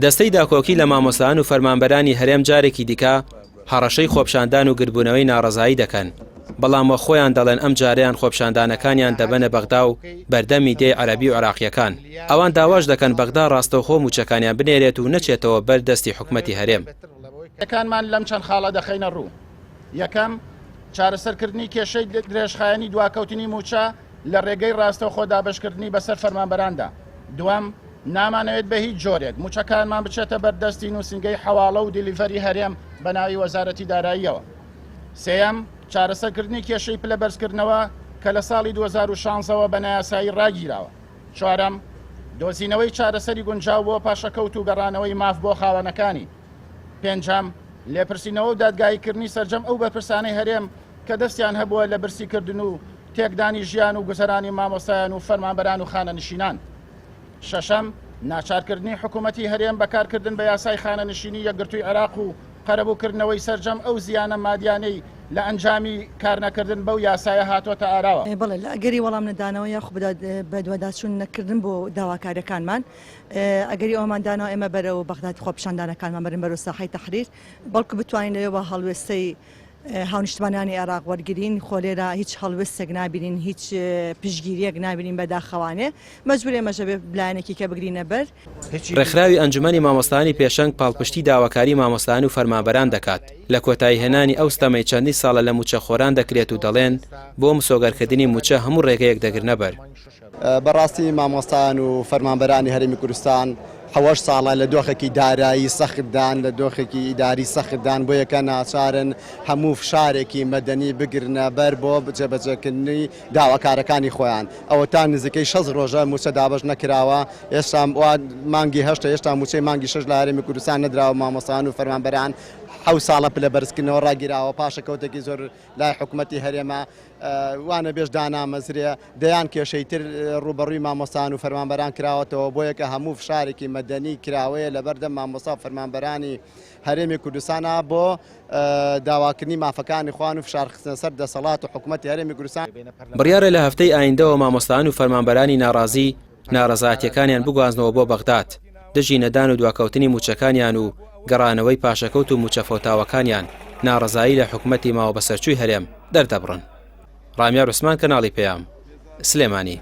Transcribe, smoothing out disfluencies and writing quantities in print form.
دەستەی داکۆکی لە مامۆستایان و فەرمانبەرانی هەرێم جارێکی دیکە هەڕەشەی خۆپشاندان و گردبوونەوەی ناڕەزایی دەکەن، بەڵام وەک خۆیان دەڵێن ئەم جارەیان خۆپشاندانەکانیان دەبەنە بەغدا و بەردەم میدیای عەرەبی و عێراقییەکان. ئەوان داواش دەکەن بەغدا ڕاستەوخۆ مووچەکانیان بنێرێت و نەچێتەوە بەر دەستی حکومەتی هەرێم. کانمان لەم چەند خاڵە دەخەینە ڕوو، یەکەم، چارەسەرکردنی کێشەی درێژخایەنی دواکەوتنی مووچە لە ڕێگەی ڕاستەوخۆ دابەشکردنی بەسەر فەرمانبەراندا. دووەم، نامانەوێت بە هیچ جۆرێک مووچەکانمان بچێتە بەر دەستی نووسینگەی حەواڵە و دیلیڤەری هەرێم بە ناوی وەزارەتی داراییەوە. سێیەم، چارەسەرکردنی کێشەی پلە بەرزکردنەوە کە لە ساڵی 2016 وە بە نایاسایی ڕاگیراوە. چوارەم، دۆزینەوەی چارەسەری گونجاو بۆ پاشەکەوت و گەڕانەوەی ماف بۆ خاوەنەکانی. پێنجەم، لێپرسینەوە و دادگاییکردنی سەرجەم ئەو بەرپرسانەی هەرێم کە دەستیان هەبووە لە برسیکردن و تێکدانی ژیان و گوزەرانی مامۆستایان و فەرمانبەران و خانەنشینان. شەشەم، ناچارکردنی حکوومەتی هەرێم بە کارکردن بە یاسای خانەنشینی یەکگرتووی عێراق و قەرەبووکردنەوەی سەرجەم ئەو زیانە مادیانەی لە ئەنجامی کارنەکردن بەو یاسایە هاتۆتە ئاراوە. بەڵێ، لە ئەگەری وەڵام نەدانەوە یاخود بەدواداچوون نەکردن بۆ داواکارییەکانمان، ئەگەری ئەوەمان داناوە ئێمە بەرەو بەغداد خۆپیشاندانەکانمان بەرن بەرەو ساحەی تەحریر، بەڵکو بتوانین لەوێوە هەڵوێستەی هاونیشتمانیانی عێراق وەرگرین، خۆ لێرە هیچ هەڵوێستێک نابینین، هیچ پشتگیرییەک نابینین بەداخەوانێ مەجبور ئێمەش ئەبێ لایەنێکی کە بگرینە بەر. ڕێکخراوی ئەنجومەنی مامۆستایانی پێشەنگ پاڵپشتی داواکاری مامۆستایان و فەرمانبەران دەکات لە کۆتاییهێنانی ئەو ستەمەی چەندین ساڵە لە مووچەخۆران دەکرێت و دەڵێن بۆ مسۆگەرکردنی مووچە هەموو ڕێگەیەک دەگرنەبەر. بەڕاستی مامۆستایان و فەرمانبەرانی هەرێمی کوردستان حەوەش ساڵە لە دۆخێکی دارایی سەختدان، لە دۆخێکی ئیداری سەختدان، بۆیەکە ناچارن هەموو فشارێکی مەدەنی بگرنە بەر بۆ جێبەجێکردنی داواکارەکانی خۆیان. ئەوەتا نزیکەی 60 ڕۆژە مووچە دابەش نەکراوە، ئێستا مانگی هەشتە هێشتا مووچەی مانگی شەش لە هەرێمی کوردستان نەدراوە مامۆستایان و فەرمانبەران حەوت ساڵە پلە بەرزکردنەوە ڕاگیراوە، پاشەکەوتێکی زۆر لای حکومەتی هەرێمە وانەبێژ دانامەزرێ، دەیان کێشەی تر ڕووبەڕووی مامۆستایان و فەرمانبەران کراوەتەوە، بۆیەکە هەموو فشارێکی مەدەنی کراوەیە لەبەردەم مامۆستا و فەرمانبەرانی هەرێمی کوردستانا بۆ داواکردنی مافەکانی خۆیان و فشارخستنە سەر دەسەڵات و حکومەتی هەرێمی کوردستان. بڕیارە لە هەفتەی ئایندەوە مامۆستایان و فەرمانبەرانی ناڕازی ناڕەزایەتیەکانیان بگوازنەوە بۆ بەغداد دژی نەدان و دواکەوتنی مووچەکانیان و گەڕانەوەی پاشەکەوت و مووچە فەوتاوەکانیان ناڕەزایی لە حکومەتی ماوەبەسەرچووی هەرێم دەردەبڕن. ڕامیار عوسمان کەناڵی پەیام، سلێمانی.